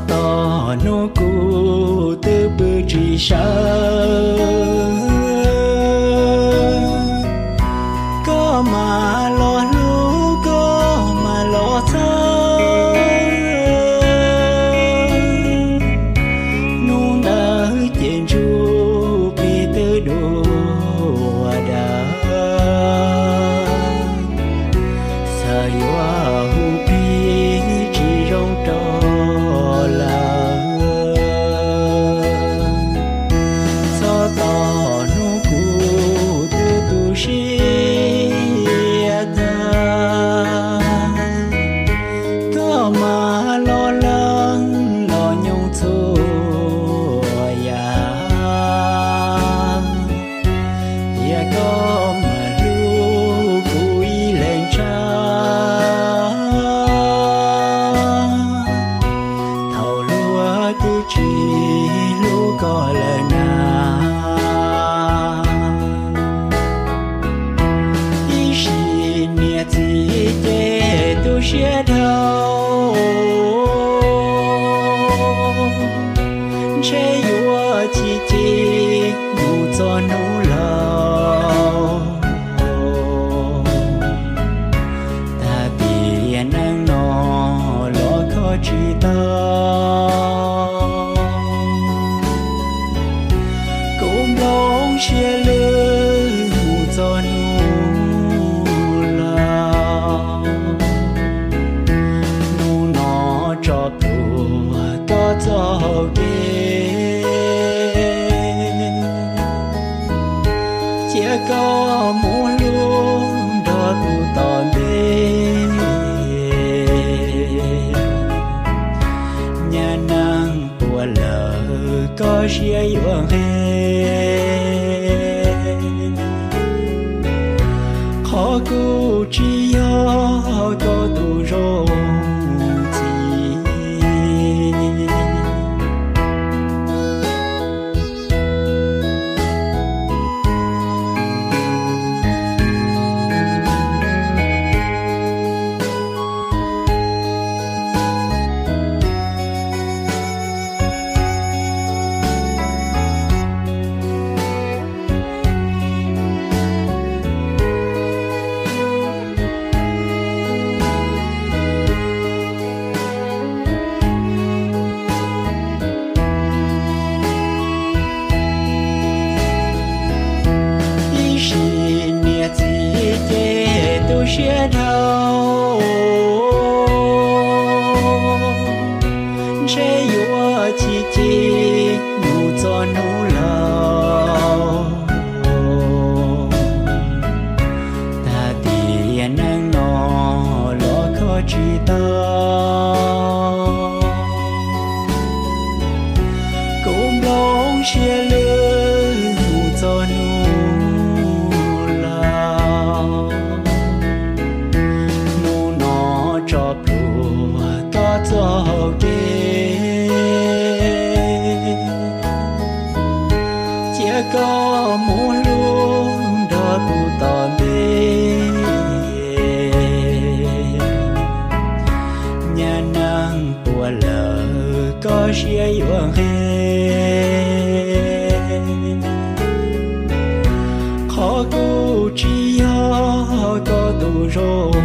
Txog hnub kuv twb pw tsis sawv, koj mas los hlub, koj mas los txhawb. Hnub ntawd ces ntsuj plig twb dua dawb, xav yuav hu plig tsis zoo rau lawv. Txog tom hnub kuv twb tu siab tag, koj mas los lees los nyoog txhua yam, tiam koj mas hlub kuv ib leeg tshaj. Thaum luag twb tsis hlub koj lawm na, ib sim niam txiv ces tu siab dhau, ntshe yuav chim chim mus txog hnub laus. Tag tiam neej no los kho tsis tau, kuv nplooj siab lwj mus txog hnub laus. Hnub no tso plhuav koj txoj hau kev, cia koj mus hlub nrog tus tom ntej. Nyab neej puas lawm koj siab yuav nqig, qhov kuv tsis yog koj tus zoo txiv. Ib sim niam txiv ces tu siab dhau, ntshe yuav chim chim mus txog hnub laus. Tag tiam neej no los kho tsis tau, kuv nplooj siab lwj mus txog hnub laus. Hnub no tso plhuav koj txoj hau kev, cia koj mus hlub nrog tus tom ntej. Nyab neej puas lawm koj siab yuav nqig, qhov kuv tsis yog koj tus zoo